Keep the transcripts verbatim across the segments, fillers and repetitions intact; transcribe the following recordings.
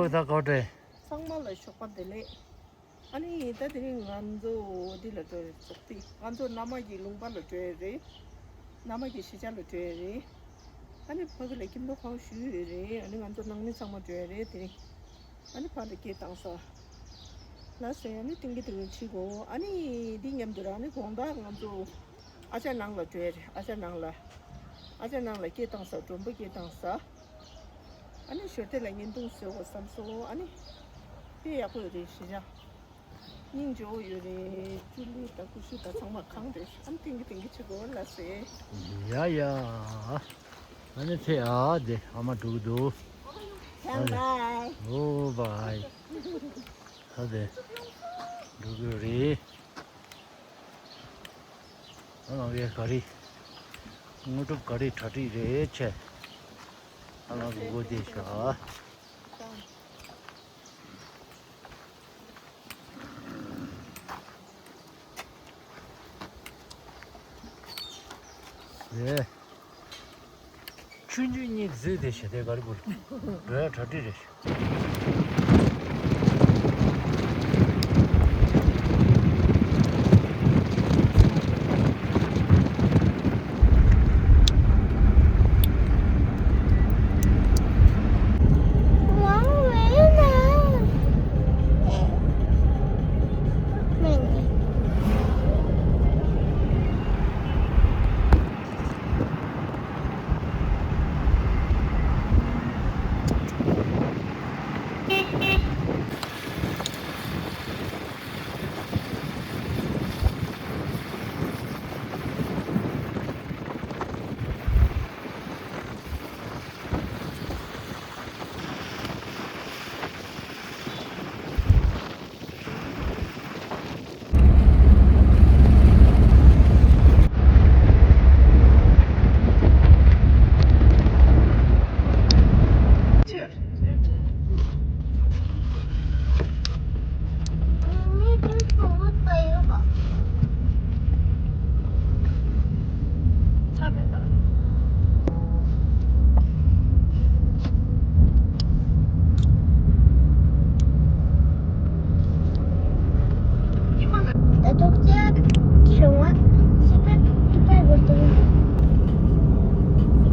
ད་ཀོ་ཏྲེ། ཚང་མ་ལ་ཞོགས་པ་བདེ་ལེགས། ཨ་ནི་ད་དེ་རིང་ང་ཚོ་འདི་ལ་འགྲོ་རེད། ཚོགས་སྡེ་ང་ཚོ་མནའ་མ་གི་ལུང་པ་ལ་འགྲོ་ཡ་རེད། མནའ་མ་གི་གཞིས་ཆགས་ལ་འགྲོ་ཡ་རེད། ཨ་ནི་ཕ་གི་ལ་ཁྱིམ་ཐོག་ཁ་བ་ཞུ་ཡོད་རེད། ཨ་ནི་ང་ཚོ་ནང་མི་ཚང་མ་འགྲོ་ཡ་རེད་དེ་རིང་། ཨ་ནི་ཕ་ལ་སྐད་བཏང་ས། ལ་སེ་ཨ་ནི་ཏིང་གི་ཏིང་གི་ཁྲིད་གོ། ཨ་ནི་འདི་མཉམ་དུ་ར་ཨ་ནི་དགོང་དག་ང་ཚོ་ཨ་ཅག་ནང་ལ་འགྲོ་ཡ་རེད། ཨ་ཅག་ནང་ལ། ཨ་ཅག་ནང་ལ་སྐད་བཏང་ས། མགྲོན་པོ་སྐད་བཏང་ས། ཨ་ནི་ཞོར་དེ་ལ་བརྙན་ཐུང་བཟོ་དགོས་བསམ་སོང་། ཨ་ནི་དཔེ་ཡག་པོ་ཡོད་རེད། གཞིས་ཆགས་སྙིང་རྗེ་བོ་ཡོད་རེད། ཅུ་ལི་དང་ཀུ་ཤུ་དང་ཚང་མ་གང་རེད། ཨ་ནི་ཏིང་གི་ཏིང་གི་ཆུ་གོ་ལ་སེ། ཡ་ཡ། ཨ་ནི་ཚེ་ཨ་དེ་ཨ་མ་འགྲོ་གི་འདུག་ཡང་བའི། ཨོ་བའི། ད་དེ་འགྲོ་གི་རེད། ཨ་ལ་བའི་ག་རེ། དངོས་གྲུབ་ག་རེ་གྲ་སྒྲིག་རེད་ཆེ། ཨ་ལ་གི་སྒོ་དེ་ཤ། ཟེ། ཆུང་ཆུང་གཉིས་བཟོས་ཏེ་ཞེ་དེ་ག་རེ་དགོས་ལ། འགྲོ་ཡ་གྲ་སྒྲིག་རེད།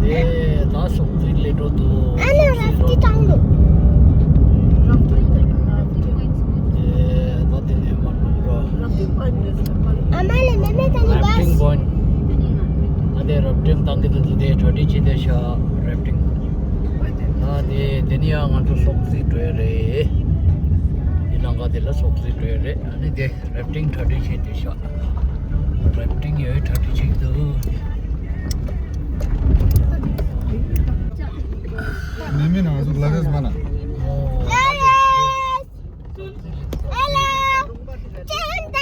དེ་ད་སོག་རིགས་ལས་འགྲོ་འདུག་ཨ་ནི་རབ་ཏི་བཏང་འདུག་དེ་ད་དེ་ནས་མ་འགྲོ་འགྲོ། རབ་ཏི་པོ་ཨ་ནི་རེད། ཨ་མ་ལས་མེ་མེ་ད་ནི་རབ་ཏིང་པོ་ཨ་ནི། ཨ་དེ་རབ་ཏིང་བཏང་གི་འདུག་དེ་གྲ་སྒྲིག་བྱེད་དེ་ཤ་རབ་ཏིང་། ཨ་དེ་དེ་ནི་ཡང་ང་ཚོ་སོག་རྩིས་འགྲོ་ཡ་རེད། དེ་ནང་ག་དེ་ལ་སོག་རྩིས་འགྲོ་ཡ་རེད། ཨ་ནི་དེ་རབ་ཏིང་གྲ་སྒྲིག་བྱེད་དེ་ཤ། རབ་ཏིང་ཡོད་གྲ་སྒྲིག་བྱེད་ཀྱི་འདུག་མེ་མེ་ནང་ང་ཚོ་ལ་རེས་མ་ན། ཨོ། ཨེ་ལ། ཅན་ད།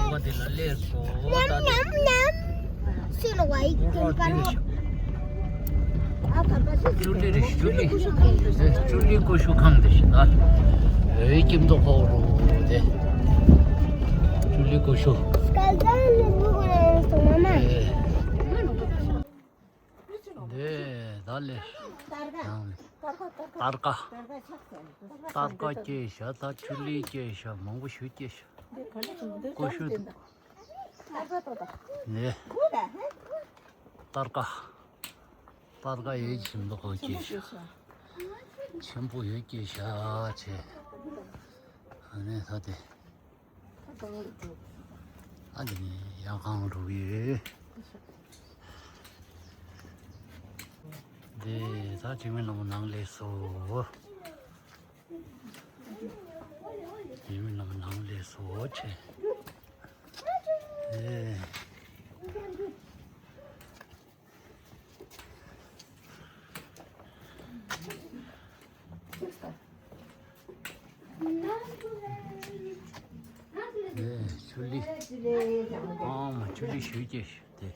ལ་ལེ་སོ། ཉམ་ཉམ་ཉམ། སུ་ལ་བའི་ཀུན་པར། ཨ་ཁ་པ་སུ་ཅུ་ལི་རེད། ཅུ་ལི། ཨེ་ཅུ་ལི་ཀུ་ཤུ་ཁང་དེ་ཤི་ད། ཨེ་ཁྱིམ་ཐོག་ཁོག་རུ་དེ། ཅུ་ལི་ཀུ་ཤུ། སྐལ་བཟང་ནི་བུ་གུ་ལ་སོང་མ་མ། ཨེ། འདི་ད་ལེ། ཡང་། སྟར་ཀ། སྟར་ཀ་སྐྱེས་ཤག་ད་ཆུ་ལི་སྐྱེས་ཤག་མང་པོ་ཞིག་སྐྱེས་ཤག་ཀུ་ཤུ་འདུག་ནི། སྟར་ཀ། སྟར་ཀ་ཡོད་ཀྱི་མདོག་ཁ་པོ་སྐྱེས་ཤག་ཆེན་པོ་ཡོད་སྐྱེས་ཤག་ཆེ། ཨ་ནི་ད་དེ། ཨ་འདི་ནི་ཡང་གང་འགྲོ་གི་ཡོད། འདི་ད་ཁྱིམ་མི་རྣམས་ནང་ལས་སོ། ཁྱིམ་མི་རྣམས་ནང་ལས་སོ་ཆེ། ཨེ། ཨེ། ཆུ་ལི། ཨ་མ་ཆུ་ལི་ཞུ་རྒྱུ་ཞུ་དེ།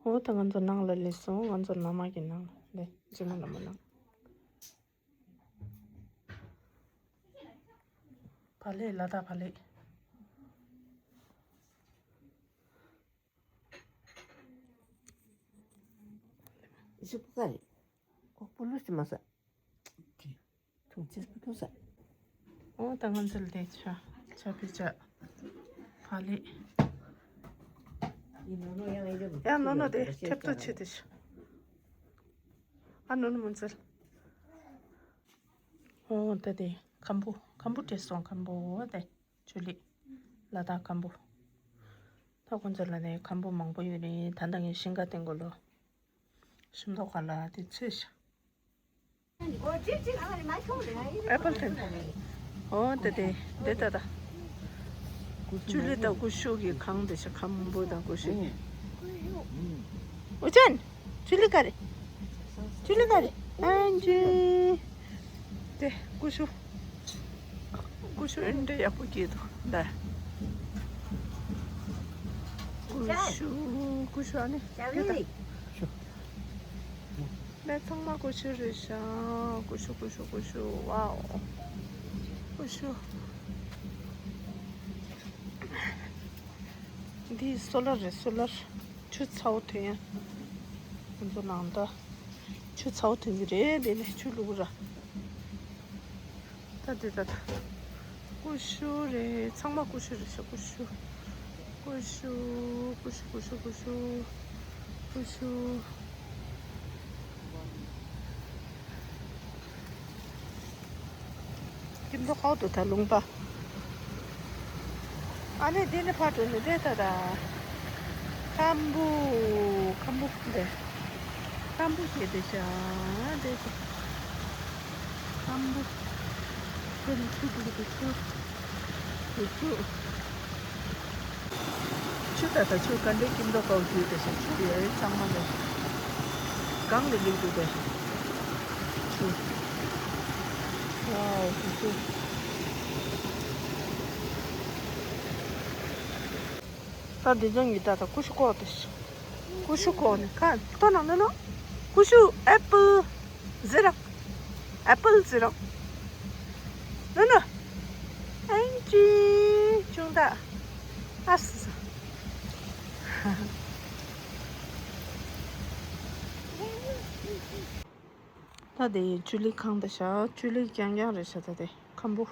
འོ་ད་ང་ཚོ་ནང་ལ་སླེབས་སོང་། ང་ཚོ་མནའ་མ་གི་ནང་ལ་སླེབས། རྗེས་མ་མནའ་མ་ནང་། བག་ལེབ་ལ་དྭགས་བག་ལེབ། ཤུག་པ་རེད། ཨོ་པོ་ལོ་ཅི་མ་ཟ། ཐུང་ཅི་སྤུ་ཐུང་ཟ། ཨོ་ད་ང་ཚོ་ལ་དེ་ཆ་ཆ་པི་ཆ་ཕ་ལི། ཡང་ནོ་ནོ་དེ་ཁྲེབ་ཏོ་ཆེ་དེ་ཆ། ཨ་ནོ་ནོ་མུན་ཚལ། ཨོ་ད་དེ་ཁམ་བུ་ཁམ་བུ་དེ་སོང་ཁམ་བུ་དེ་ཆུ་ལི་ལ་དྭགས་ཁམ་བུ། ད་ཁོང་ཚོ་ལ་ནས་ཁམ་བུ་མང་པོ་ཡོད་རེད། ད་ལྟ་ངས་ཤིང་ཀ་སྟེང་གོ་ལོ། ཤིང་ཏོག་ག་ལ་དེ་ཚོས་ཤ། ཨེ་པལ་ཐན། ཨོ་དེ་དེ་དེ་ད་ད། ཅུ་ལི་དང་ཀུ་ཤུ་གི་ཁང་དེ་ཤ། ཁམ་བུ་དང་ཀུ་ཤུ་གི། ཨུ་ཅན། ཅུ་ལི་ག་རེ། ཅུ་ལི་ག་རེ། ཨན་ཅི། དེ་ཀུ་ཤུ། ཀུ་ཤུ་ཨེ་འདྲ་ཡག་པོ་སྐྱེས་འདུག་ད། ཀུ་ཤུ་ཀུ་ཤུ་ཨ་ནི་ཡོད་ད། ལས་ཚང་མ་ཀུ་ཤུ་རེད་ཤག་ཀུ་ཤུ་ཀུ་ཤུ་ཀུ་ཤུ། ཝའོ། ཀུ་ཤུ། འདི་སོ་ལར་རེད། སོ་ལར། ཆུ་ཚ་བོ་ཐོན་ཡ། ང་ཚོ་ནང་ད་ཆུ་ཚ་བོ་ཐོན་གྱི་རེད། དེ་ནས་ཆུ་བླུག་ར། ད་དེ་ད་ད། ཀུ་ཤུ་རེད། ཚང་མ་ཀུ་ཤུ་རེད་ཤག་ཀུ་ཤུ། ཀུ་ཤུ། ཀུ་ཤུ་ཀུ་ཤུ་ཀུ་ཤུ། ཀུ་ཤུ། སྐྱིད་མདོག་ཁ་བོ་འདུག་ད་ལུང་པ། ཨ་ནི་འདི་ནི་ཕར་འགྲོ་ནི་རེད་ད་ད། ཁམ་བུ། ཁམ་བུ་འདི། ཁམ་བུ་ཞེས་དེ་བྱ། དེ་ཚོ། ཁམ་བུ། ཁྱོད་ནི་ཆུ་འདུག་གི་ཆུ། དེ་ཆུ། ཆུ་ད་ལྟ་ཆུ་ག་འདྲའི་སྐྱིད་མདོག་ཁ་བོ་བརྒྱུད་དེ་ཞིག་ཆུ་ཡོད་ཚང་མ་ལས། གང་ལས་ལུག་འདུག་དེ། ཆུ། ཝའོ་ཆུ་ཆུ། ད་འདི་ཚོ་ཉིད་ད་ལྟ་ཀུ་ཤུ་ཀོ་དེ་ཞིག་ཀུ་ཤུ་ཀོ་ནི་ཁ་ལྟོ་ནང་ལ་ནོ། ཀུ་ཤུ་ཨེ་པལ་ཟེར་ར། ཨེ་པལ་ཟེར་ར། ནོ་ནོ། ཨན་ཅི། ཅུང་ད། ཨ་སི། ད་དེ་ཅུ་ལི་ཁང་དེ་ཤག་ཅུ་ལི་རྐྱང་རྐྱང་རེད་ཤག་ད་དེ་ཁམ་བུ།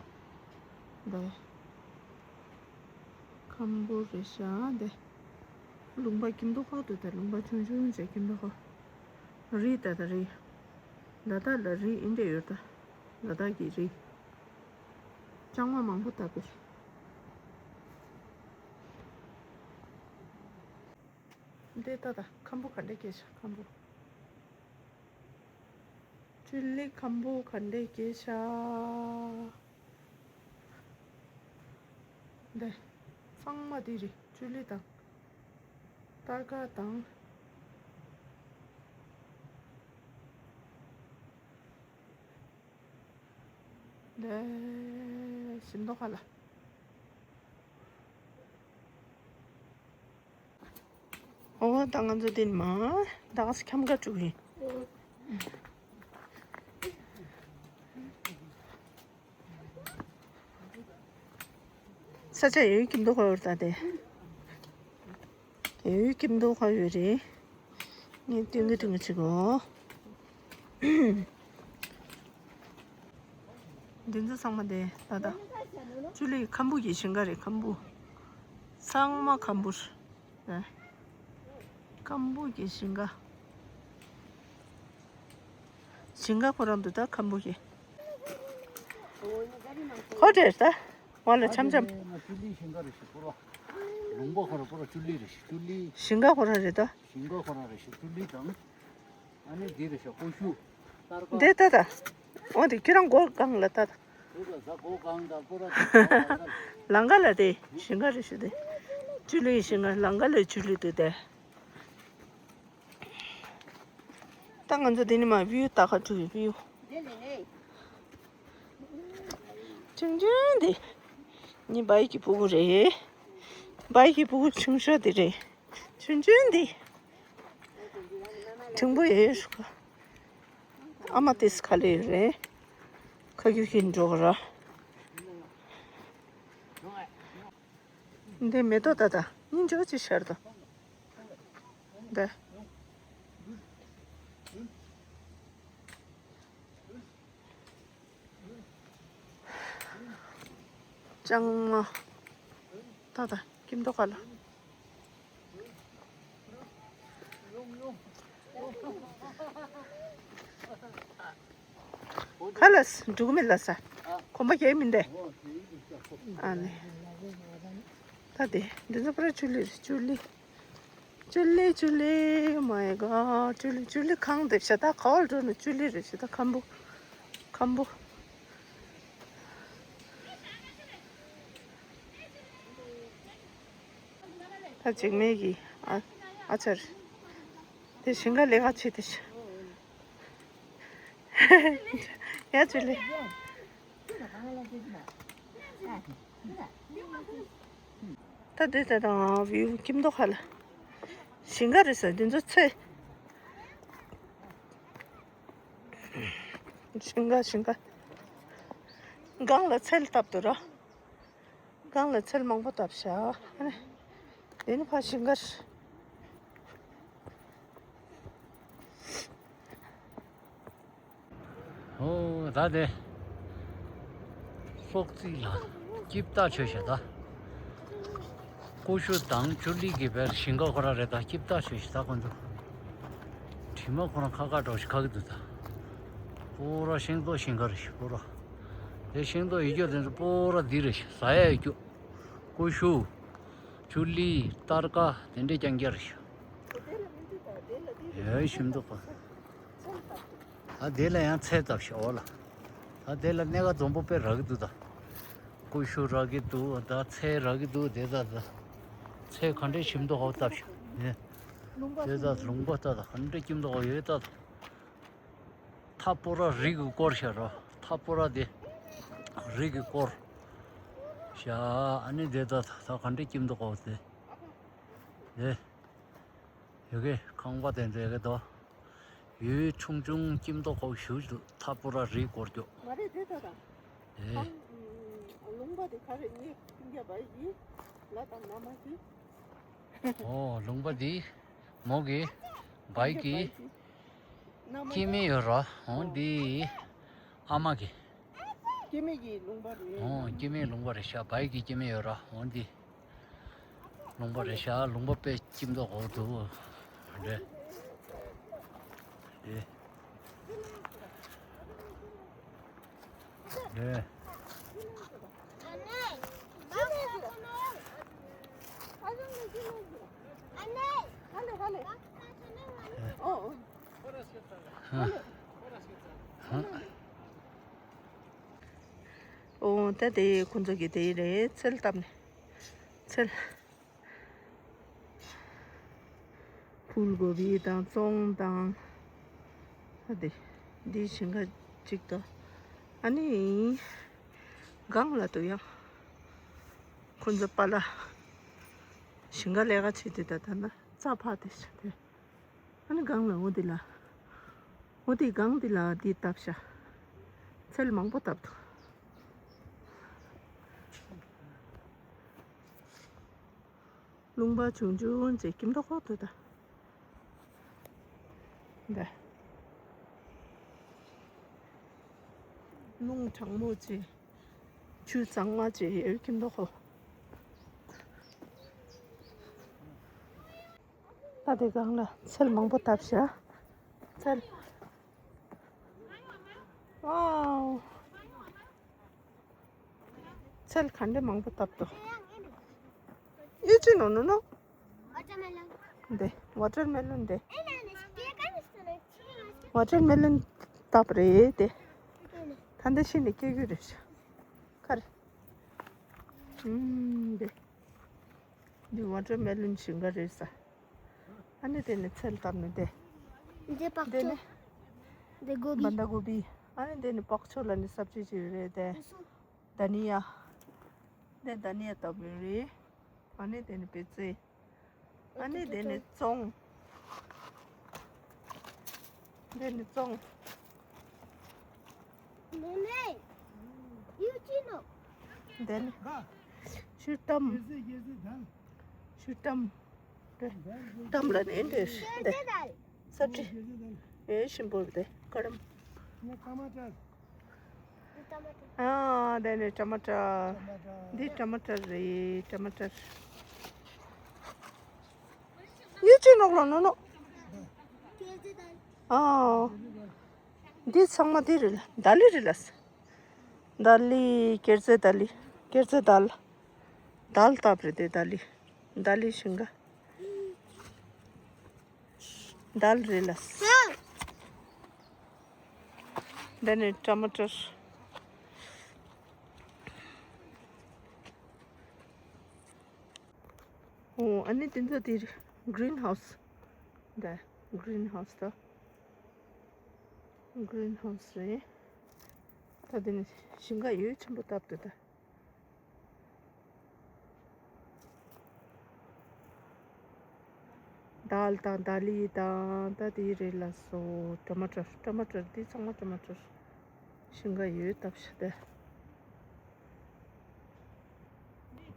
འདི། ཁམ་བུ་རེད་ཤག་འདི། ལུང་པ་སྐྱིད་མདོག་ཁ་བོ་འདུག་ད་ལུང་པ་ཆུང་ཆུང་བྱས་སྐྱིད་མདོག་ཁ་བོ། རི་ད་ད་རི། ལ་དྭགས་ལ་རི་ཨིན་འདྲ་ཡོད་ད། ལ་དྭགས་ཀྱི་རི། ལྕང་མ་མང་པོ་ད་དེ། འདི་ད་ད་ཁམ་བུ་ག་འདྲ་སྐྱེས་ཤག་ཁམ་བུ། ཅུ་ལི་ཁམ་བུ་ག་འདྲ་སྐྱེས་ཤག་འདི། ཚང་མ་འདི་རེད། ཅུ་ལི་དང་། སྟར་ཀ་དང་། འདི། ཤིང་ཏོག་ཁ་ལ། ཨོ་ད་ང་ཚོ་འདི་ནས་མར་ད་ག་སེ་ཁམས་ཁ་འགྲོ་གི་ཡིན། ས་ཆ་ཡོད་ཀྱི་འདུག་གོ་ད་དེ། ཡོད་ཀྱི་འདུག་གོ་ཡོད་རེད། ངས་སྟོན་གི་སྟོན་གི་བྱེད་གོ། འདི་ཚོ་ཚང་མ་དེ་ད་ད། ཅུ་ལི་ཁམ་བུ་གི་ཞིང་ཁ་རེད། ཁམ་བུ། ཚང་མ་ཁམ་བུ་རེད། ཁམ་བུ་གི་ཞིང་ཁ། ཞིང་ཁ་ཁོ་རང་འདུག་ད་ཁམ་བུ་གི། ཁོ་དེ་ད། ང་ལ་འཆམ་འཆམ། ང་ཅུ་ལི་ཞིང་ཁ་རེད་ཞུ་ཁོ་ར། ལུང་པ་ཁོ་ར་ཁོ་ར་ཅུ་ལི་རེད་ཞུ་ཅུ་ལི། ཞིང་ཁ་ཁོ་རང་རེད་ད། ཞིང་ཁ་ཁོ་རང་རེད་ཞུ་ཅུ་ལི་དང་། ཨ་ནི་འདི་རེད་ཤག་ཀུ་ཤུ། སྟར་ཀ། འདི་ལྟ་ད། འོ་འདི་ཁྱེད་རང་སྒོ་གང་ལ་ལྟ་ད། དེ་ལ་ཟ་སྒོ་གང་དང་སྐོར་ར་དེ་ལང་ཀ་ལ་དེ་ཞིང་ཁ་རེད་ཞུ་དེ། ཅུ་ལི་ཞིང་ཁ་ལང་ཀ་ལ་ཅུ་ལི་འདུག་དེ། ད་ང་ཚོ་འདི་ནས་མར་བིའུ་ལྟ་ག་འགྲོ་གི་བིའུ། ཆུང་ཆུང་འདི། ནི་བའི་གི་ཕྲུ་གུ་རེད། བའི་གི་ཕྲུ་གུ་ཆུང་ཤོས་འདི་རེད། ཆུང་ཆུང་འདི། ཕྲུ་གུ་ཡོད་ཤོག་ཨ་མ་ཏིས་ག་ལེ་རེད། ཁ་རྒྱུ་ཁྱེར་འགྲོ་གི་ར། འདི་མེ་ཏོག་ད་ད་སྙིང་རྗེ་པོ་ཅིག་ཤར་དོ། འདི། ལྕང་མ། ད་ད་ཀིམ་ཏོག་ག་ལ། ཁ་ལ་འགྲོ་གི་མེད་ལ་ས། གོམ་པ་རྒྱག་མིན་ཏེ། ཨ་ནི། ད་དེ་འདི་ཚོ་པར་ཅུ་ལི་རེད། ཅུ་ལི། ཅུ་ལི་ཅུ་ལི། Oh my god. ཅུ་ལི་ཅུ་ལི་གང་དེ་བྱ། ད་ག་བར་འགྲོ་ན་ཅུ་ལི་རེད་བྱ། ད་ཁམ་བུ། ཁམ་བུ། ད་འཇིགས་མེད་ཀྱི་ཨ་ཨ་ཅར། དེ་ཞིང་ཁ་ལས་ཀ་བྱེད་དེ་ཤ། ཡ་ཅུ་ལི། ད་དེ་ད་དང་བིའུ་ཀིམ་ཏོག་ག་ལ། ཞིང་ཁ་རེད་ས་འདི་ཚོ་ཚེ། ཞིང་ཁ་ཞིང་ཁ། སྒང་ལ་ཚལ་བཏབ་འདུག་ར། སྒང་ལ་ཚལ་མང་པོ་བཏབ་ཤག་ཨ་ནི། དེ་ནི་ཕ་ཤིང་མཁར། ཨོ་ད་དེ། སོག་རྩིས་ལ་སྐྱིབས་རྟ་ཆོས་བྱ་ད། ཀུ་ཤུ་དང་ཅུ་ལི་གི་བེར་ཞིང་ཁ་ཁོ་ར་རེད་ད། སྐྱིབས་རྟ་ཆོས་བྱ་ད་ཁོ་ཚོ། དྲི་མ་ཁོ་རང་ཁ་ཁ་འགྲོ་ཞིག་ཁ་གི་འདུག་ད། པོ་ར་ཤིང་ཏོག་ཞིང་ཁ་རེད་ཤག་པོ་ར། དེ་ཤིང་ཏོག་ཡོད་རྒྱུ་དེ་ཚོ་པོ་ར་འདི་རེད་ཤག་ཟ་ཡ་ཡོད་རྒྱུ། ཀུ་ཤུ། ཅུ་ལི། སྟར་ཀ་དེ་འདྲས་རྐྱང་རྐྱང་རེད་ཤག་ཡོད་ཤིང་ཏོག་པ། ཨ་དེ་ལ་ཡང་ཚལ་བཏབ་ཤག་འོ་ལ། ཨ་དེ་ལ་སྣེ་ཁ་འཛོམས་པོ་དཔེ་རག་གི་འདུག་ད། ཀུ་ཤུ་རག་གི་འདུག་ད་ཚལ་རག་གི་འདུག་དེ་ད་ད། ཚལ་ག་འདྲས་ཞིམ་མདོག་ཁ་པོ་བཏབ་ཤག་ནས། དེ་ད་ལུང་པ་ད་ད་ག་འདྲས་སྐྱིད་མདོག་ཁ་པོ་ཡོད་ད་ད། ཐ་པོ་ར་རི་གི་སྐོར་ཤག་ར། ཐ་པོ་ར་དེ་རི་གི་སྐོར་ཤག་ཨ་ནི་དེ་ད་ད་ག་འདྲས་སྐྱིད་མདོག་ཁ་པོ་དེ། དེ། ཡོད་གི་ཁང་པ་དེ་འདྲ་ཡོད་གི་དོ། ཡུལ་ཆུང་ཆུང་སྐྱིད་མདོག་ཁ་པོ་ཞེ་པོ་ཅིག་འདུག་ཐ་པོ་ར་རི་སྐོར་རྒྱུག་མ་རེད་དེ་ད་ད། ཨེ། ཁང་། ཨུམ། ལུང་པ་དེ་ག་རེ་ངས་ཁྱིམ་རྒྱ་བ་ཡི་ལ་དང་མ་མ་ཞིག་ཨོ་ལུང་པ་འདི་མོ་གི་བའི་གི་སྐྱེ་དམན་ཡོད་ར། འོ་འདི་ཨ་མ་གི་སྐྱེ་དམན་གྱི་ལུང་པ་རེད། ཨོ་སྐྱེ་དམན་ལུང་པ་རེད་ཤག་བའི་གི་སྐྱེ་དམན་ཡོད་ར། འོ་འདི་ལུང་པ་རེད་ཤག་ལུང་པ་དཔེ་སྐྱིད་མདོག་ཁ་པོ་འདུག་རེད། རེད། རེད། ཨོ་ད་དེ་ཁོང་ཚོ་གི་དེ་རེད། ཚལ་བཏབ་ནས་ཚལ། ཕུལ་གོ་བི་དང་ཙོང་དང་། ཨ་དེ། འདི་ཞིང་ཁ་གཅིག་དང་། ཨ་ནི། སྒང་ལ་དུ་ཡང་། ཁོ་ཚོ་པཱ་ལགས། ཞིང་ཁ་ལས་ཀ་བྱེད་དུས་ད་ལྟ་ན་རྩྭ་ཕར་དེ་བྱས་ཏེ། ཨ་ནི་སྒང་ལ་འོ་དེ་ལ། འོ་དེ་སྒང་དེ་ལ་དེ་བཏབ་ཤག་ཚལ་མང་པོ་བཏབ་འདུག་ལུང་པ་ཆུང་ཆུང་ཅིག་སྐྱིད་མདོག་ཁ་པོ་འདུག་ད། འདི། རླུང་གྲང་མོ་ཅིག་ཆུ་གཙང་མ་ཅིག་ཡོད་སྐྱིད་མདོག་ཁ་པོ། ད་དེ་སྒང་ལ་ཚལ་མང་པོ་བཏབ་ཤག་ཚལ། ཝའོ། ཚལ་ག་འདྲ་མང་པོ་བཏབ་འདུག་ཡིད་ཆེས་ནོ་ནོ་ནོ། འདི་ཝ་ཊར་མེ་ལོན་འདི། ཝ་ཊར་མེ་ལོན་བཏབ་རེད་དེ། ད་འདི་ཕྱི་ནས་སྐྱེ་རྒྱུ་རེད་ཤག་ཁ་རེད། ཨུམ་འདི། འདི་ཝ་ཊར་མེ་ལོན་ཞིང་ཁ་རེད་ས། ཨ་ནི་དེ་ནི་ཚལ་བཏབ་ནི་དེ། འདི་པག་འདི་ཅོ། ནི་འདི་གོ་བི། བན་དྷ་གོ་བི། ཨ་ནི་དེ་ནི་པག་ཅོ་ལ་ནི་སབ་ཇི་ཅིག་རེད་དེ། འདི་སུ། དྷ་ནི་ཡ། འདི་དྷ་ནི་ཡ་བཏབ་ནི་རེད། ཨ་ནི་དེ་ནི་པེ་ཙེ། ཨ་ནི་དེ་ནི་ཙོང་། དེ་ནི་ཙོང་། དེ་ནི་ཤུ་ཏམ། ཤུ་ཏམ། ཏམ་ལ་ནི་འདི་འདི་ས་ཁྲི། ཨེ་ཞིམ་པོ་འདི་ཀ་རམ། ཨ་དེ་ནས་ཊ་མ་ཊར། འདི་ཊ་མ་ཊར་རེད། ཊ་མ་ཊར། ཡིད་ཆེས་ནོག་ལོ་ནོ་ནོ། ཨ་འདི་ཚང་མ་འདི་རེད་ལ། དཱ་ལི་རེད་ལ། དཱ་ལི། སྐྱེར་རྩི་དཱ་ལི། སྐྱེར་རྩི་དཱལ། དཱལ་བཏབ་རེད་དེ། དཱ་ལི། དཱ་ལི་ཞིང་ཁ། དཱལ་རེད་ལ། འདི་ནས་ཊ་མ་ཊར། ཨོ་ཨ་ནི་དེ་ཚོ་དེ་གྷི་རིན་ཧའུ་སི། འདི་གྷི་རིན་ཧའུ་སི་ད། གྷི་རིན་ཧའུ་སི་རེད། ད་དེ་ནས་ཞིང་ཁ་ཡོད་ཆེན་པོ་བཏབ་འདུག་ད། དཱལ་དང་དཱ་ལི་དང་ད་དེ་རེད་ལ་སོ། ཊ་མ་ཊར། ཊ་མ་ཊར་འདི་ཚང་མ་ཊ་མ་ཊར། ཞིང་ཁ་ཡོད་བཏབ་ཤག་དེ།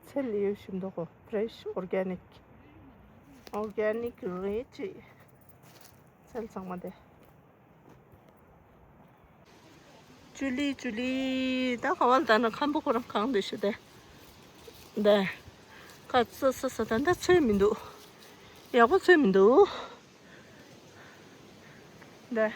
ཚལ་ཡོད་བཞིན་འདུག་གོ། ཕེ་རེ་ཤི་ཨོར་གེ་ནིག། ཨོར་གེ་ནིག་རེད་ཅེ། ཚལ་ཚང་མ་དེ། ཅུ་ལི་ཅུ་ལི། ད་ག་བ་ལ་ད་ན་ཁམ་བུ་ཁོ་རང་གང་འདུག་ཤི་དེ། དེ། ཁ་ཚ་ས་ས་ད་ད་ཚོད་མི་འདུག། ཡག་པོ་ཚོད་མི་འདུག། འདི།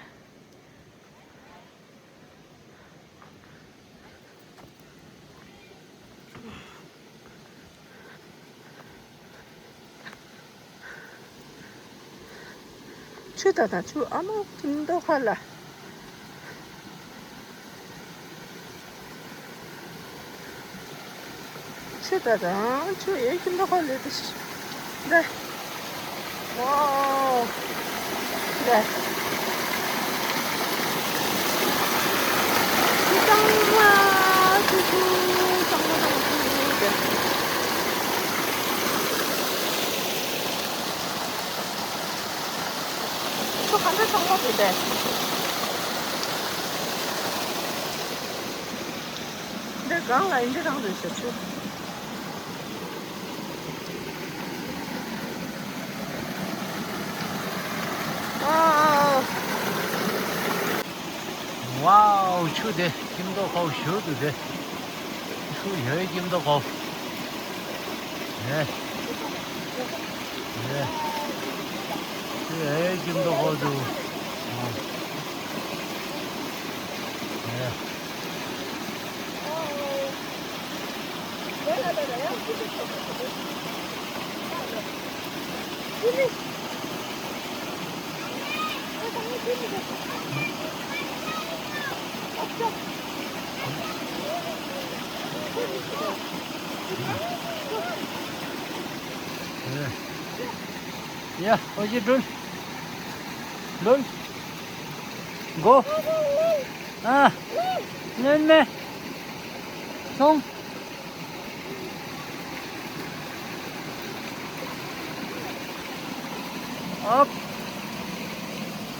ཆུ་ད་ད་ཆུ་ཨ་མ་ཀིན་དོ་ཁ་ལ། ཆུ་ད་དང་ཆུ་ཡོད་ཀྱི་འདུག་ག་ལེ་དེ་ཤི། འདི། ཝའོ། འདི། ཆུ་གཙང་མ། ཆུ་ཆུ་གཙང་མ་གཙང་མ་ཆུ་ཡོད་དེ། ཆུ་ག་འདྲ་གཙང་མ་རེད་དེ། འདི་སྒང་ལ་ཡིན་འདི་རང་རེད་ཤག་ཆུ། ཝའོ། ཝའོ། ཆུ་དེ་སྐྱིད་མདོག་ཁ་པོ་ཞེ་པོ་འདུག་དེ། ཆུ་ཡོད་སྐྱིད་མདོག་ཁ་པོ། ཡེ། ཡེ། ཆུ་ཡོད་སྐྱིད་མདོག་ཁ་པོ་འདུག། ཡེ། ཡ། ཨོ་ཅི་འགྲུལ། འགྲུལ། འགོ། ཨ། ལོན་མེ། སོང་། ཨོབ།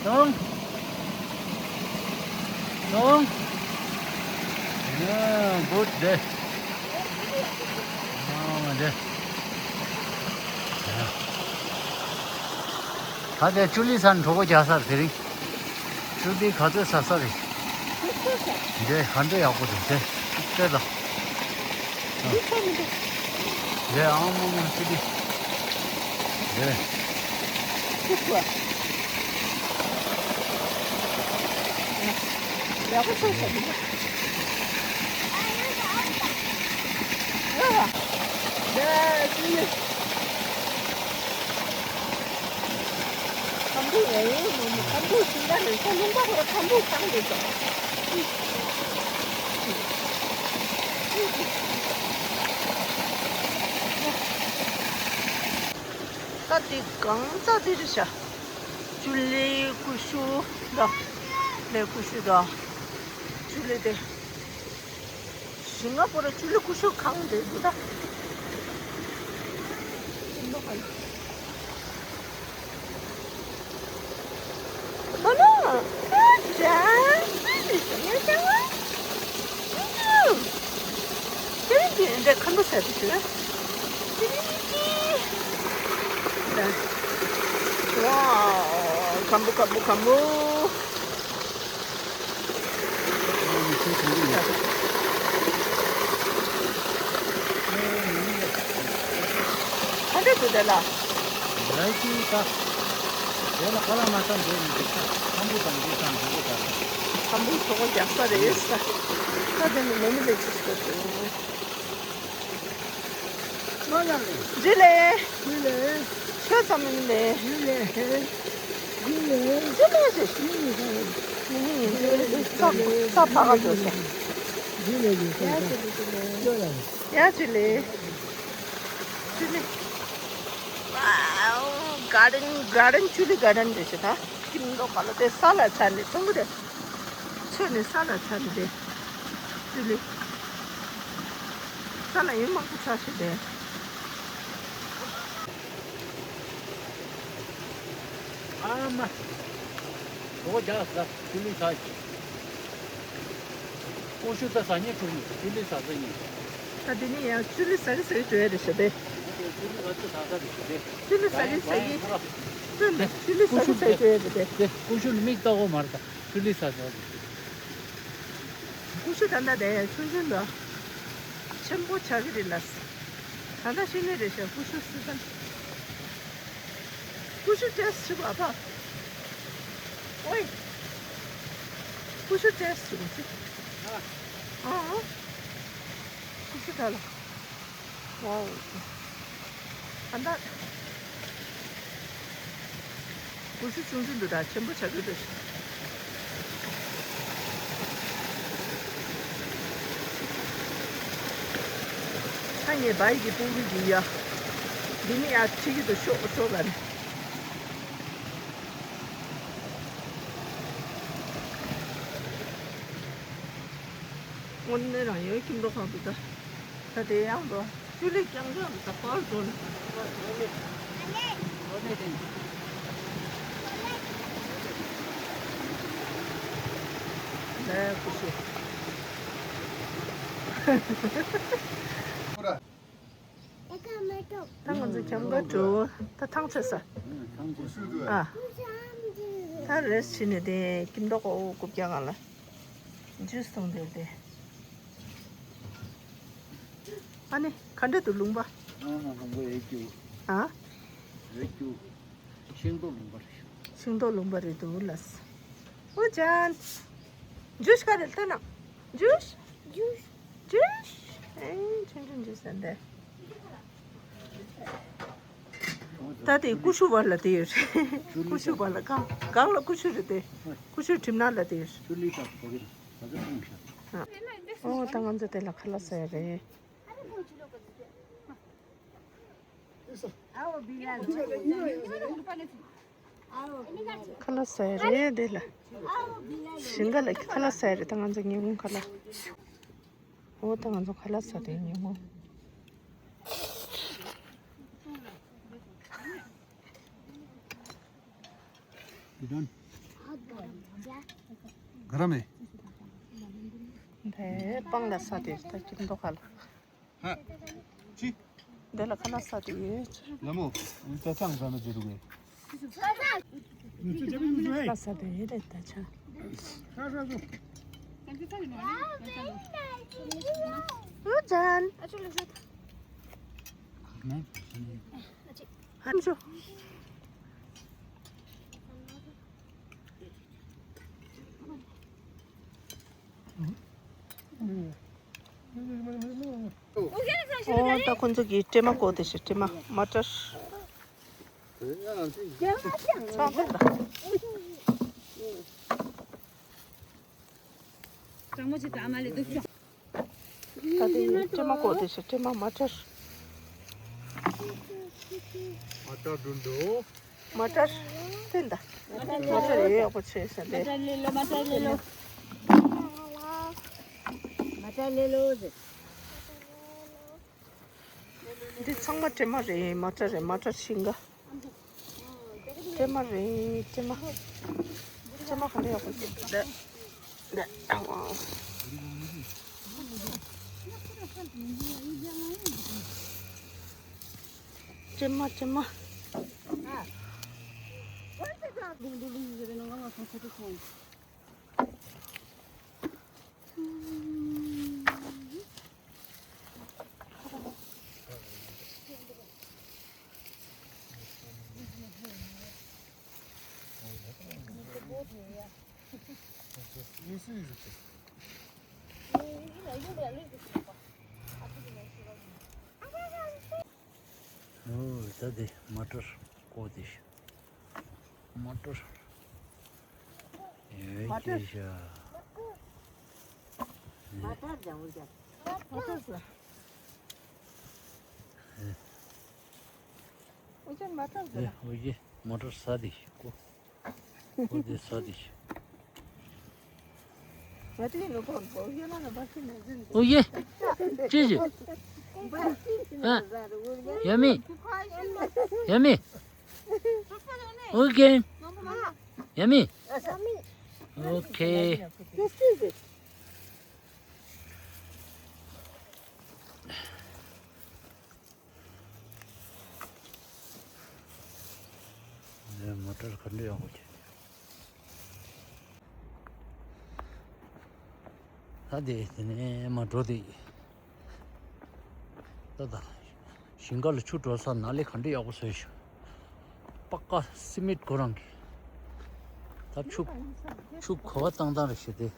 སོང་། སོང་། ཨ། གུཌ་དེ། ཨ་མ་དེ། ད་དེ་ཅུ་ལི་ས་ནས་གྲོད་ཁོག་རྒྱགས་ས་རེད་དེ་རིང་། ཆུ་དེ་ག་ཚོད་ཟ་ས་རེད། འདི་ག་འདྲ་ཡག་པོ་འདུག་དེ། ལྟོས་དང་། འདི་ཨང་མོ་མོ་ཆུ་དེ། འདི། ཡག་པོ་ཆུ་ཟ་མི་འདུག། ཨ། འདི་ཆུ་ཡོད། ཁམ་བུ་ཡ་ཡོད་ནོ་ནི་ཁམ་བུ་ཞིང་ཁ་ནས་ས་ལུང་པ་ཁོ་ར་ཁམ་བུ་ཚང་འདུག་ཙང་། ད་འདི་གང་ཙག་འདི་རེད་ཤག། ཅུ་ལི་ཀུ་ཤུ་ད། ལི་ཀུ་ཤུ་ད། ཅུ་ལི་དེ། ཞིང་ཁ་པོ་ར་ཅུ་ལི་ཀུ་ཤུ་གང་འདྲ་འདུག་ད། མ་ནོ། ཨ་ཅག་ཅི་ཞིག་ཡོད་ཀྱང་། ཨུ། ཅི་ཅི་འདྲ་ཁམ་བུ་ཟ་དུ་ཞུ། ཅི་ཅི། ཝའོ། ཁམ་བུ་ཁམ་བུ་ཁམ་བུ། དེ་ལ། ར་ཅི་ད། དེ་ལ་ཁ་ལ་མ་ཐང་འདི་མི་འདུག་ཁམ་བུ་དང་འདི་དང་འདི་ག་ཁམ་བུ་གྲོགས་པོ་རྒྱག་ས་རེད་ས། ད་དེ་ནི་མེ་མི་ལེགས་ཤིག་ཞོག་ཞུ། ཇི་ལེ། ཇི་ལེ། ཆོས་ཙམ་མི་ལེ། ཇི་ལེ། ཇི་ལེ་ཞེས། ཇི་ལེ་ཞེས། ས་ས་ཕ་ག་འགྲོ་ས། ཇི་ལེ་ཇི་ལེ། ཡ་ཇི་ལེ། ཇི་ལེ། ཝའོ། གར་ཌན་གར་ཌན་ཅུ་ལི་གར་ཌན་རེད་ཤག་ད། ཁྱིམ་ལོ་ག་ལ་དེ་ས་ལ་ཆ་ནས་ཚོང་གི་རེད། ཚོས་ནས་ས་ལ་ཆ་ནས་དེ། ཅུ་ལི། ས་ལ་ཡུན་མང་པོ་ཆགས་ཤག་དེ། ཨ་མ། འོ་རྒྱག་ས་ཅུ་ལི་ས་ཞིག་ཀུ་ཤུ་ད་ཟ་ཉེ་ཁུར་ནི་ཅུ་ལི་ཟ་ཟ་ཉེ། ད་དེ་ནི་ཡང་ཅུ་ལི་ཟ་གི་ཟ་གི་འགྲོ་ཡ་རེད་ཤག་དེ། ཅུ་ལི་ཟ་གི་ཟ་ཟ་རེད་ཤག་དེ། ཅུ་ལི་ཟ་གི་ཟ་གི། ཅུ་ལི་ཅུ་ལི་ཟ་གི་ཟ་གི་འགྲོ་ཡ་རེད་དེ། དེ་ཀུ་ཤུ་ནི་མིག་ལྟ་གོ་མ་རེད་ད། ཅུ་ལི་ཟ་ཟ་རེད། ཀུ་ཤུ་ད་ལྟ་དེ་ཆུང་ཆུང་ལ་ཆེན་པོ་ཆགས་ཀྱི་རེད་ལ། ད་ལྟ་ཤི་ནི་རེད་ཤག་ཀུ་ཤུ་སི་ཟན། ཀུ་ཤུ་ཏེས་ཞིག་བ་ཕ། ཨོའི། ཀུ་ཤུ་ཏེས་ཞིག་བ་ཅི། ཨ། ཨ། ཀུ་ཤུ་ད་ལ། ཝའོ། ཨ་ད། ཀུ་ཤུ་ཆུང་ཆུང་འདུག་ད་ཆེན་པོ་ཆགས་ཀྱི་འདུག་ད་ངས་བའི་གི་སྤུ་གུ་གི་ཡ། འདི་ནི་ཡ་ཁྲིད་ཀྱི་འདུག་ཤོག་ཤོག་ལ་ནི། དངོས་གནས་རང་ཡོད་ཁྱིམ་འགྲོ་ཁང་དུ་ད། ད་དེ་ཡང་འགྲོ། ཅུ་ལི་རྐྱང་རྐྱང་དུ་ད་པར་འགྲོ་ནས། ལས་ཀུ་ཤུ། ད་ང་ཚོ་གྱང་ག་འགྲོ། ད་ཐང་ཆད་ས། ཨ། ད་རེས་ཕྱིན་ནས་དེ་ཁྱིམ་འགྲོ་ཁང་རྐུབ་བཀྱག་སྒང་ལ། ཇུས་འཐུང་བསྡད་དེ། ཨ་ནི་ག་འདྲ་འདུག་ལུང་པ། ཨ་ལུང་པ་ཡོད་རྒྱུ། ཨ། ཡོད་རྒྱུ། ཤིང་ཏོག་ལུང་པ་རེད་ཤག་ཤིང་ཏོག་ལུང་པ་རེད་འདུག་ལགས། ཨོ་ཅན། ཇུས་ག་རེ་ལྟ་ན། ཇུས། ཇུས། ཇུས། ཨེ་ཆུང་ཆུང་ཇུས་ཟེར་འདི། ད་དེ་ཀུ་ཤུ་བར་ལ་དེ་ཡོད་རེད། ཀུ་ཤུ་བར་ལ་སྒང་སྒང་ལ་ཀུ་ཤུ་རེད་དེ། ཀུ་ཤུ་གྲིབ་ནག་ལ་དེ་ཡོད་རེད། ཨོ་ད་ང་ཚོ་དེ་ལ་ཁ་ལག་ཟ་ཡ་རེད། ཁ་ལག་ཟ་ཡ་རེད་དེ་ལ། ཞིང་ཁ་ལ་ཁ་ལག་ཟ་ཡ་རེད་ད་ང་ཚོ་ཉིན་གུང་ཁ་ལག་འོ་ད་ང་ཚོ་ཁ་ལག་ཟ་དེ་ཉིན་གུང་། ག་ར་མེད། དེ་སྤང་ལ་ས་དེ་ད་ཁྱིམ་ཐོག་ཁ་ལ། ཧ། ཅི། འདི་ལ་ཁ་ལག་ཟ་དེ་ཡོད། ལ་མོ། ད་ཚང་ཟ་ན་ཅི་རུ་གི། ཁ་ལག་ཟ་དེ་ཡོད་རེད་ད་ཆ། ཨུ་ཅན། ཧམ་ཤོ། ཨོ་ད་ཁོ་ཚོ་གི་སྲན་མ་བཀོག་དེ་ཤི་སྲན་མ་མ་ཊར། ཚང་ཐུབ་ད། ད་དེ་ཡི་སྲན་མ་བཀོག་དེ་ཤི་སྲན་མ་མ་ཊར། མ་ཊར་འགྲོ་འགྲོ། མ་ཊར། ཐོན་ད། མ་ཊར་ཡོད་ཡག་པོ་བྱས་ཤག་དེ། མ་ཊར་ལེ་ལོ། མ་ཊར་ལེ་ལོ་ཟེར། འདི་ཚང་མ་སྲན་མ་རེད། མ་ཊར་རེད། མ་ཊར་ཤིང་ག་སྲན་མ་རེད། སྲན་མ། སྲན་མ་ག་འདྲ་ཡག་པོ་ཞིག་འདུག་ད། ད། ཨ་ཝ། སྲན་མ་སྲན་མ། ཨོ་ད་དེ་མ་ཊར་ཀོ་དེ་ཤ། མ་ཊར། ཨེ་ཀྱེ་ཤ། ཨོ་ཀྱེ་མ་ཊར་ཟ། ཨེ་ཨོ་ཀྱེ་མ་ཊར་ཟ། ཨེ་ཨོ་ཀྱེ་མ་ཊར་ཟ་དེ་ཤ་ཀོ། ཨོ་དེ་ཟ་དེ་ཤ། ཨོ་ཡེ། ཅི་ཞིག་ཨ། ཡ་མི། ཡ་མི། ཨོ་ཀེ། ཡ་མི། ཨོ་ཁེ། མོ་ཊར་ག་འདྲ་ཡག་པོ་བྱས། ད་དེ་དེ་ནས་མ་འགྲོ་དེ། ད་ད། ཞིང་ཁ་ལ་ཆུ་འགྲོ་ས་ནཱ་ལས་ག་འདྲ་ཡག་པོ་བཟོས་ཤག་པ་ཀ་སི་མིད་ཁོ་རང་གི། ད་ཆུ་ཆུ་ག་བ་བཏང་བཏང་རེད་ཤག་དེ།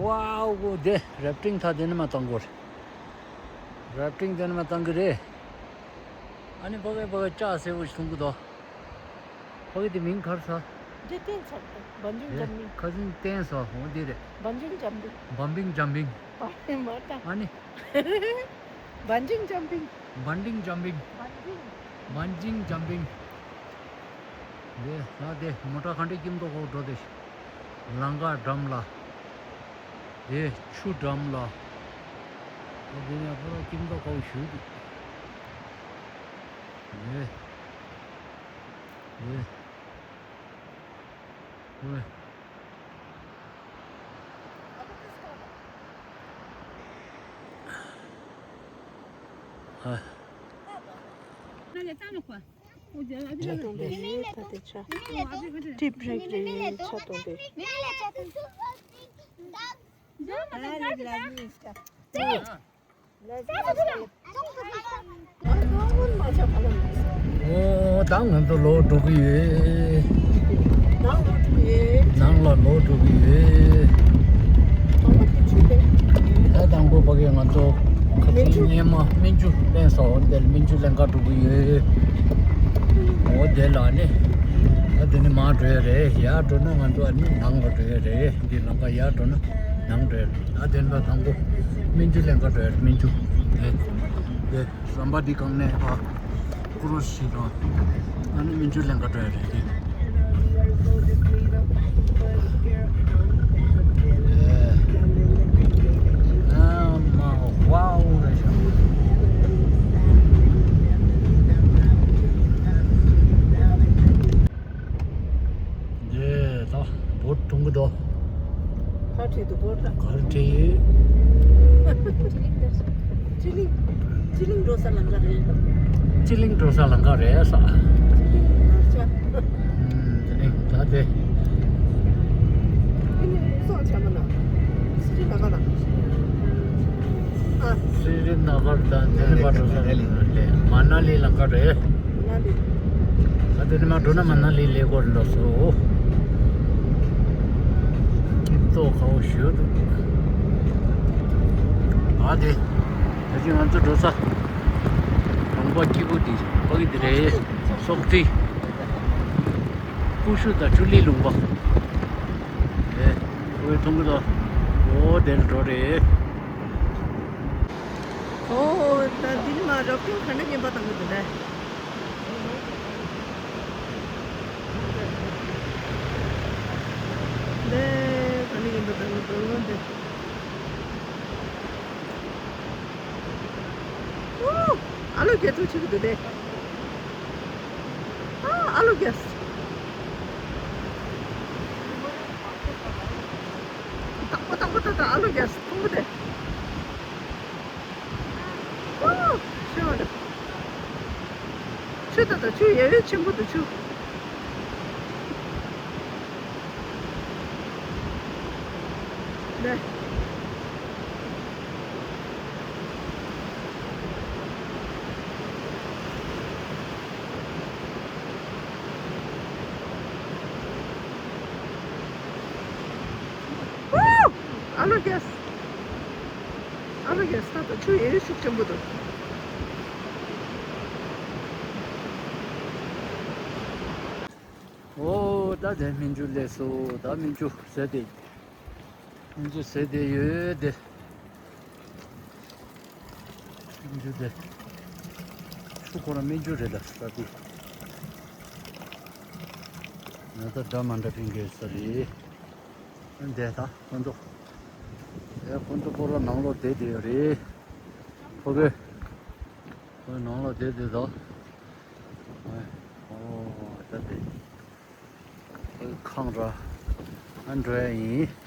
ཝའོ། དེ་རེབ་ཊིང་ཐག་དེ་ནས་མར་བཏང་དགོས་རེད། རེབ་ཊིང་དེ་ནས་མར་བཏང་གི་རེད། ཨ་ནི་ཕ་གི་ཕ་གི་ལྕགས་སེར་པོ་ཞིག་མཐོང་གི་འདུག་ཕ་གི་དེ་མིང་ག་རེ་ཟེར། འདི་བསྟན་ཚར་ཏེ། བན་ཇིང་ཇམ་པིང་། ཁ་སང་བསྟན་ཟེར་བ་འོ་དེ་རེད། བན་ཇིང་ཇམ་པིང་། བམ་པིང་ཇམ་པིང་། བ་མ་ཏ། ཨ་ནི། བན་ཇིང་ཇམ་པིང་། བན་ཇིང་ཇམ་པིང་། བན་ཇིང་། བན་ཇིང་ཇམ་པིང་། དེ་ལ་དེ་མོ་ཊ་ག་འདྲས་སྐྱིད་མདོག་ཁ་པོ་འགྲོ་དེ། ལམ་ཁ་འགྲམ་ལ། དེ་ཆུ་འགྲམ་ལ། དེ་ནས་ཕ་རོ་སྐྱིད་མདོག་ཁ་པོ་ཞུ་འདུག་དེ། དེ། དེ། ཧ། ད་དེ་ཆ། ཏིབ་རེག་རེ་ཆ་གཏོང་དེ། ཨོ་ད་ང་ཚོ་ལོག་འགྲོ་གི་ཡོད། ནང་ལ་ལོག་འགྲོ་གི་ཡོད། ད་དང་པོ་ཕ་གིར་ང་ཚོ་ཁ་སང་སྔོན་མ་སྨན་ཆུ་ལེན་སོང་། དེ་ལ་སྨན་ཆུ་ལེན་ག་འགྲོ་གི་ཡོད། ཨོ་དེ་ལ་ནི་ད་དེ་ནི་མར་འགྲོ་ཡ་རེད། ཡར་འགྲོ་ན་ང་ཚོ་ཨ་ནི་ནང་ལ་འགྲོ་ཡ་རེད། འདི་ལམ་ཁ་ཡར་འགྲོ་ན་ནང་འགྲོ་ཡ་རེད། ད་དེ་ནི་ད་དང་པོ་སྨན་ཆུ་ལེན་ག་འགྲོ་ཡ་རེད། སྨན་ཆུ་དེ་དེ། ཟམ་པ་འདི་སྒང་ནས་ཨ་ཀུ་རུ་ཤི་དང་ཨ་ནི་སྨན་ཆུ་ལེན་ག་འགྲོ་ཡ་རེད་དེ། ཨ་མ་ཝའོ་རེད་ཤག་འདི་ད་བོད་གཏོང་གི་འདུག་ཁ་བྲིས་འདུག་གོ། གར་བྲིས་ཡོད། སྤྱི་གླིང་སྤྱི་གླིང་འགྲོ་ས་ལམ་ཁ་རེད། སྤྱི་གླིང་འགྲོ་ས་ལམ་ཁ་རེད་ས། སྤྱི་གླིང་གར་ཆ། ཨུམ། སྤྱི་གླིང་ད་དེ། སྤྱི་གླིང་སོགས་ཆ་མ་ན། སྤྱི་གླིང་ལ་ཁ་ལ། ཨ། སྤྱི་གླིང་ན་གར་དང་དེ་ནས་མར་འགྲོ་ས་ལམ་ཁ་རེད། མ་ན་ལི་ལམ་ཁ་རེད། ན་ལི། ད་དེ་ནས་མར་འགྲོ་ན་མ་ན་ལི་ལེགས་པོ་རེད་ལགས་སོ། སྐྱིད་མདོག་ཁ་པོ་ཞེ་པོ་འདུག་ཨ་དེ། ད་ཅི་ང་ཚོ་འགྲོ་ས། གྲོང་པ་སྐྱིད་པོ་འདི་ཕ་གི་འདི་རེད། སོག་ཁྲི། ཀུ་ཤུ་དང་ཆུ་ལི་ལུང་པ། ཨེ། ཁོ་བའི་མཐོང་གི་འདུག་ཨོ་དེར་འགྲོ་རེད། ཨོ་ད་འདི་ནི་མ་རབ་ཏུ་ག་འདྲ་ཉན་པ་དང་གི་འདུག་ལེ། འདི་ག་ནས་ཡིན་པ་དང་འགྲོ་ལོ་འདི། ཨོ། ཨ་ལོ་རྒྱ་ཐུག་ཆུ་གི་འདུག་སྟེ། ཨ་ཨ་ལོ་རྒྱ། ཏག་པ་ཏག་པ་ཏག་ཏག་ཨ་ལོ་རྒྱ་མཐོང་གི་སྟེ། ད་ད་ཆུ་ཡ་ཡོད་ཆེན་པོ་ད་ཆུ། ལེ། ཨ་ལོ་རྒྱས། ཨ་ལོ་རྒྱས། ད་ད་ཆུ་ཡ་ཡོད་ཤུགས་ཆེན་པོ་འདུག་ཨོ་ད་དེ་སྨན་ཆུ་སླེབས་སོང་། ད་སྨན་ཆུ་ཟེར་དེ། སྨན་ཆུ་ཟེར་དེ་ཡོད་དེ། སྨན་ཆུ་དེ། ཆུ་ཁོ་རང་སྨན་ཆུ་རེད་ད་ས་དེ། ང་ད་འདྲ་མ་འདྲ་ཕན་གྱི་ས་རེད། འདས་ད་ཁོ་ཚོ། ཨེ་ཁོ་ཚོ་སྤོ་ར་ནང་ལོགས་བསྡད་དེ་ཡོད་རེད། ཕོ་གི། ཁོའི་ནང་ལ་བསྡད་དེ་དང་། ཨོ་ད་དེ། ཁོའི་ཁང་ར། ཨ་འགྲོ་ཡ་ཡིན།